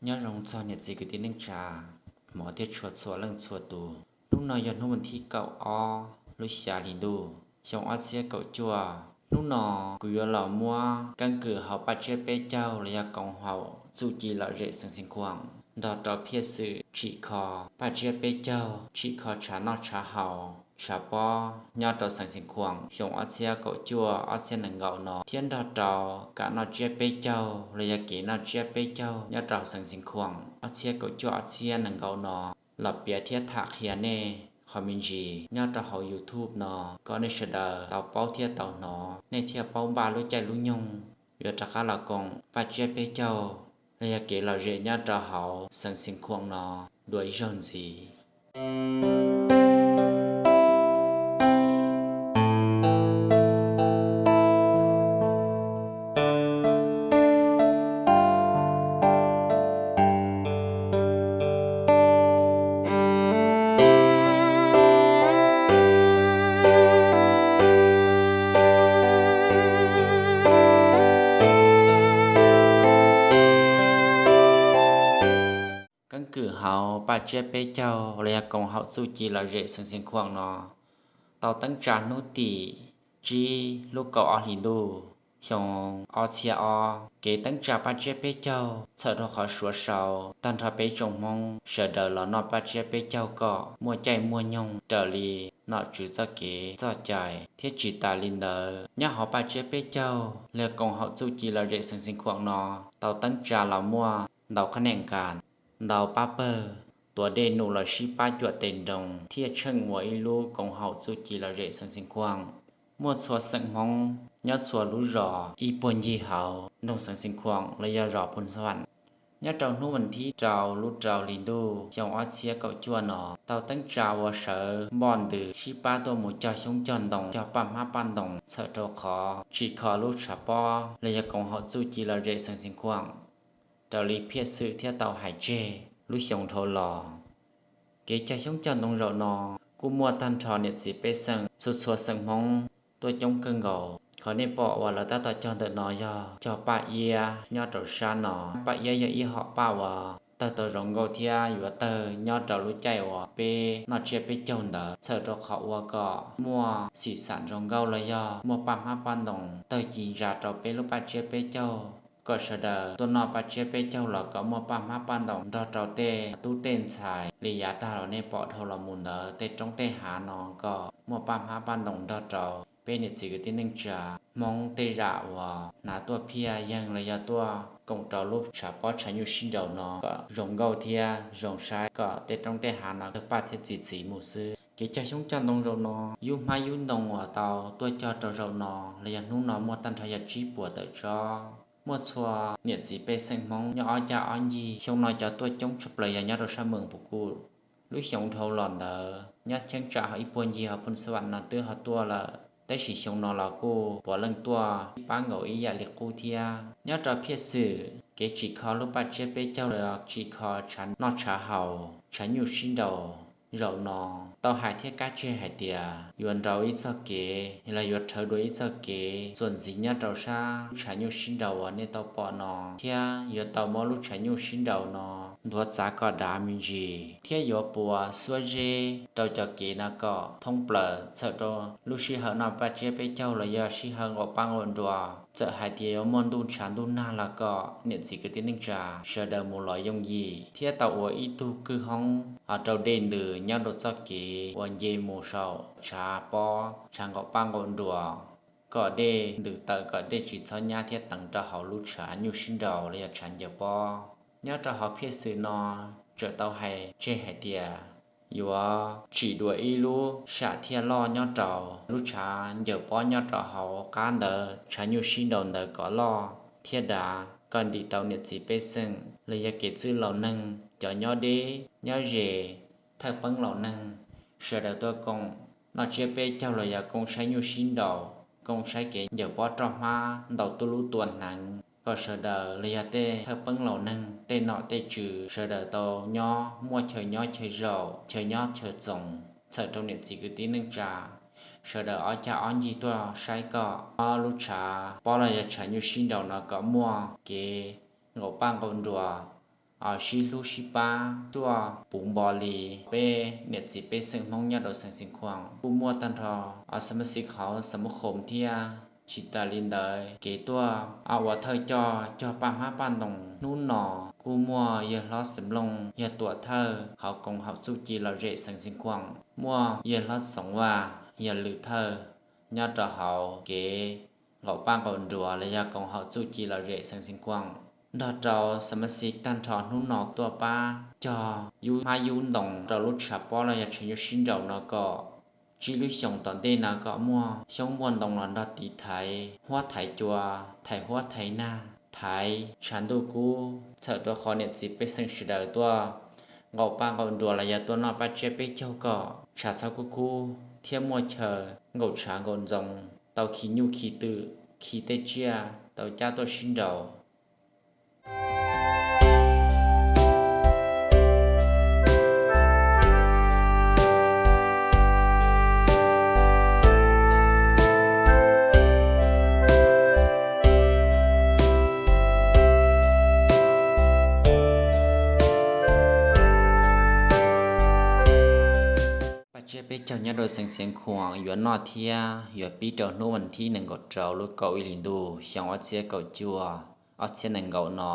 Nyob zoo txog niam txiv kwv tij neej tsa, hmov thiab tshua txhua leej txhua tus. Hnub no yog hnub vas thib kaum ob lub xya hli ntuj xyoo ob txhiab kaum cuaj. Hnub no kuv yuav los muab keeb kwm hauv Paj Tsiab Peb Caug los yog koom haum txuj ci lom zem Xeev Khuam nrog rau phiaj xwm tsim kho Paj Tsiab Peb Caug, tsim kho tshav noj tshav haus tshav pob nyob rau Xeev Khuam xyoo ob txhiab kaum cuaj ob txhiab nees nkaum no thiab nrog rau kam noj tsiab peb caug los yog kev noj tsiab peb caug nyob rau Xeev Khuam ob txhiab kaum cuaj ob txhiab nees nkaum no los piav thiab tham qhia nej qhov me ntsis nyob rau hauv YouTube no kom nej sawv daws tau paub thiab tau hnov, nej thiaj paub npaj lub caij lub nyoog yuav rov qab los koom Paj Tsiab Peb Caug los yog kev lom zem nyob rau hauv Xeev Khuam no dua ib zaug ntxiv. Keeb kwm hauv Paj Tsiab Peb Caug los yog koom haum txuj ci lom zem Xeev Khuam no tau teeb tsa hnub tim tsib lub kaum ob hlis ntuj xyoo ob txhiab ob. Kev teeb tsa Paj Tsiab Peb Caug txhawm rau qhov suav sau tag nrho peb tsoom Hmoob sawv daws los noj Paj Tsiab Peb Caug kom muaj caij muaj nyoog raws li nom tswv txoj kev txoj cai thiab tsis tas li ntawd nyob hauv Paj Tsiab Peb Caug los yog koom haum txuj ci lom zem Xeev Khuam no tau teeb tsa los muaj ntau qhab nees kas, ntau pab pawg tuav dej num los sib pab cuam tes nroos thiaj tsheej ua ib lub koom haum txuj ci lom zem Xeev Khuam. Muaj txhua xeem Hmoob nyob txhua lub zos ib puag ncig hauv nroog Xeev Khuam los yog zos Phoos Xas Vam. Nyob rau hnub vas thib rau lub rau hli ntuj xyoo ob txhiab kaum cuaj no tau teeb tsa ua sawv npoj ntws sib pab tuaj mus cog xyoob cog ntoo cog paj hmab paj ntoos txhawm rau qhov tsim kho lub tshav pob los yog koom haum txuj ci lom zem Xeev Khuam raws li phiaj xwm thiab tau hais tseg lub xyoo dhau los. Kev cog xyoob cog ntoo zaum no kuj muaj tag nrho niam txiv pej xeem txhua txhua xeem Hmoob tuaj coob kawg nkaus. Qhov nej pom uas lawv tab tom cog ntawm no yog cog paj iab nyob rau sab no. Paj iab yog ib hom paj uas tawg tau zoo nkauj thiab yuav tawg nyob rau lub caij uas peb noj tsiab peb caug ntawd txhawm rau qhov ua kom muaj xim xam zoo nkauj los yog muaj paj hmab paj ntoos tawg ci ntsa rau peb lub Paj Tsiab Peb Caug kom sawv daws tuaj noj Paj Tsiab Peb Caug los kom muaj paj hmab paj ntoos nrog rau tej tub tej ntxhais li yav tag los nej pom dhau los mus ntawd tej roob tej hav no kom muaj paj hmab paj ntoos nrog rau peb niam txiv kwv tij neej tsa Hmoob tej zam uas hnav tuaj phiaj yeeg los yog tuaj koom rau lub tshav pob tshav nyuj sib nraus no kom zoo nkauj thiab zoo saib kom tej roob tej hav no tawg paj thiab txi txiv mus xwb. Kev cog xyoob cog ntoo zaum no yub hmab yub ntoo uas tau tuaj cog rau zaum no los yog hnub no muaj tag nrho yog tsib puas tawm tsob. Muaj txhua niam txiv pej xeem Hmoob nyob ob cag ob ncig. Xyoo no cov tuaj coob tshaj plaws yog nyob rau sab Moos Pus Kuj. Lub xyoo dhau los ntawd nyob cheeb tsam hauv ib puag ncig hauv Phoos Xas Vam no twb ho tuaj lawm, tab sis xyoo no los kuj puav leej tuaj sib pab nkaus ib yam li qub thiab. Nyob rau phiaj xwm kev tsim kho lub Paj Tsiab Peb Caug los yog tsim kho tshav noj tshav haus tshav nyuj sib nraus zaum no tau hais thiab kab tseg hais tias yuav nrau ib txoj kev los yuav rhawv dua ib txoj kev txuas ntxiv nyob rau sab lub tshav nyuj sib nraus uas nej tau pom no thiab yuav tau muab lub tshav nyuj sib nraus no nthuav txav kom dav me ntsis thiab yuav puas xuab zeb rau cov kev no kom thoob plaws txhawm rau lub sij hawm noj Paj Tsiab Peb Caug los yog sij hawm nqaum paj nqaum nruas. Txawm hais tias yuav muaj ntuj tshav ntuj nag los kom niam txiv kwv tij neej tsa sawv daws mus los yooj yim thiab tau ua ib tug kwj hoob ho rau dej ntws nyob rau txoj kev uas nce mus saum tshav pob tshav nqaum paj nqaum nruas kom dej ntws tawm kom dej tsis txhob nyab thiab teev rau hauv lub tshav nyuj sib nraus los yog tshav ncaws pob. Nyob rau hauv phiaj xwm no tseem tau hais tseg hais tias yuav tsim dua ib lub sam thiaj loj nyob rau lub tshav ncaws pob nyob rau hauv qab ntawd tshav nyuj sib nraus ntawd kom loj thiab dav kom ntim tau niam txiv pej xeem los yog kev txwj laus neeg, cov nyob deb nyob ze, thawj peeb laus neeg sawv daws tuaj koom noj tsiab peb caug los yog koom saib nyuj sib nraus, koom saib kev ncaws pob roj hmab ntau tuj lub tua hneev kom sawv daws los yog tej thawj peeb laus neeg tej nom tej tswv sawv daws tau nyob muaj chaw nyob chaw zaum chaw nyob chaw txoos txhawm rau niam txiv kwv tij neej tsa sawv daws ob cag ob ncig tuaj saib kom ob lub tshav pob los yog tshav nyuj sib nraus no kom muaj kev nqaum paj nqaum nruas sib hlub sib pab ruaj puv npo li. Peb niam txiv pej xeem Hmoob nyob rau xeev Xiv Khuam kuj muaj tag nrho xab mas xiv hauv xab mas khom thiab. Tsis tas li ntawd, kev tuaj ua thawj coj cog paj hmab paj ntoos hnub no kuj muaj yawg hlob Xeem Looj yog tuam thawj hauv koom haum txuj ci lom zem xeev Xiv Khuam, muaj yawg hlob Xoov Vaj yog lwm thawj nyob rau hauv kev nqaum paj nqaum nruas los yog koom haum txuj ci lom zem xeev Xiv Khuam, nrog rau xab mas xiv tag nrho hnub no tuaj pab cog yub hmab yub ntoos rau lub tshav pob los yog tshav nyuj sib nraus no kom tsib lub xyoos tom ntej no kom muaj xyoob muaj ntoo los nrog tiv thaiv huab thaiv cua, thaiv huab thaiv nag, thaiv tshav ntuj kub, txhawm rau qhov niam txiv pej xeem sawv daws tuaj nqaum paj nqaum nruas los yog tuaj noj paj tsiab peb caug kom tshav txhob kub kub thiab muaj chaw nkaum tshav nkaum ntxoov, tau khi nyuj khi twm, khi tej tsiaj tau cab tuaj sib nraus. Paj tsiab peb caug nyob rau xeev Xiv Khuam yuav noj thiab yuav pib rau hnub vas thib nees nkaum rau lub kaum ib hlis ntuj xyoo ob txhiab kaum cuaj ob txhiab nees nkaum no,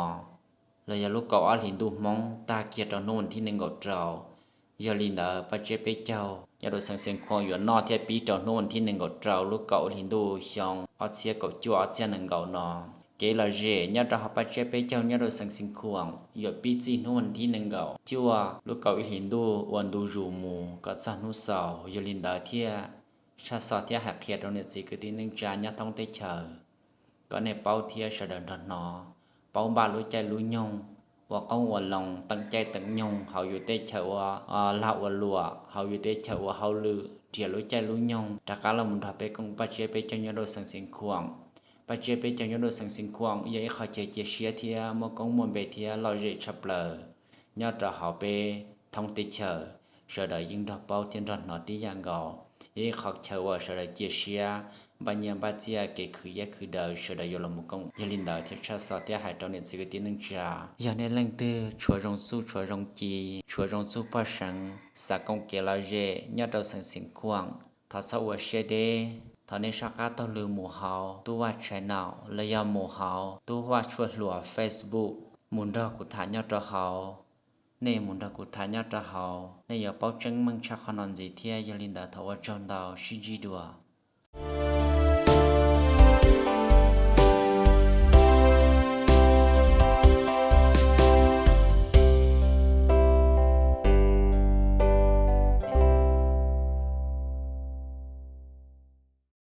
los yog lub kaum ob hlis ntuj Hmoob tag kiag rau hnub vas thib nees nkaum rau. Yog li ntawd paj tsiab peb caug nyob rau xeev Xiv Khuam yuav noj thiab pib rau hnub vas thib nees nkaum rau lub kaum ib hlis ntuj xyoo ob txhiab kaum cuaj ob txhiab nees nkaum no. Kev lom zem nyob rau hauv paj tsiab peb caug nyob rau xeev Xiv Khuam yuav pib txij hnub vas thib nees nkaum cuaj lub kaum ib hlis ntuj ua ntu zus mus kom txog hnub xaus. Yog li ntawd thiaj tshaj xov thiab hais qhia rau niam txiv kwv tij neej tsa nyob thoob teb chaws kom nej paub thiab sawv daws nrog hnov, paub npaj lub caij lub nyoog ua qoob ua loo, teem caij teem nyoog hauv yus tej chaw ua lag ua luam, hauv yus tej chaw ua hauj lwm, nrhiav lub caij lub nyoog rov qab los mus nrog peb koom paj tsiab peb caug nyob rau xeev Xiv Khuam. Paj tsiab peb caug nyob rau xeev Xiv Khuam yog ib qho chaw cia siab thiab muaj koob muaj npe thiab lom zem tshaj plaws nyob rau hauv peb thoob teb chaws. Sawv daws yeej nrog paub thiab nrog hnov tib yam nkaus, yog ib qho chaw uas sawv daws cia siab, npaj nyiaj npaj txiaj, kev khwv yaj khwv daws sawv daws yuav los mus koom. Yog li ntawd thiaj tshaj xov thiab hais rau niam txiv kwv tij neej tsa, yog nej leej twg tshuav zoo txuj tshuav zoo ci, tshuav zoo txuj poj seev, xav koom kev lom zem nyob rau xeev Xiv Khuam, thov txhob ua siab deb, thov nej soj qab taug lw mus hauv tub Vaj channel los yog mus hauv tub Vaj tshuaj hluas Facebook, mus nrog kuv tham nyob rau hauv. Nej mus nrog kuv tham nyob rau hauv, nej yuav paub tseeb meej tshaj qhov no ntxiv thiab. Yog li ntawd thov ua tsaug ntau, sib ntsib dua.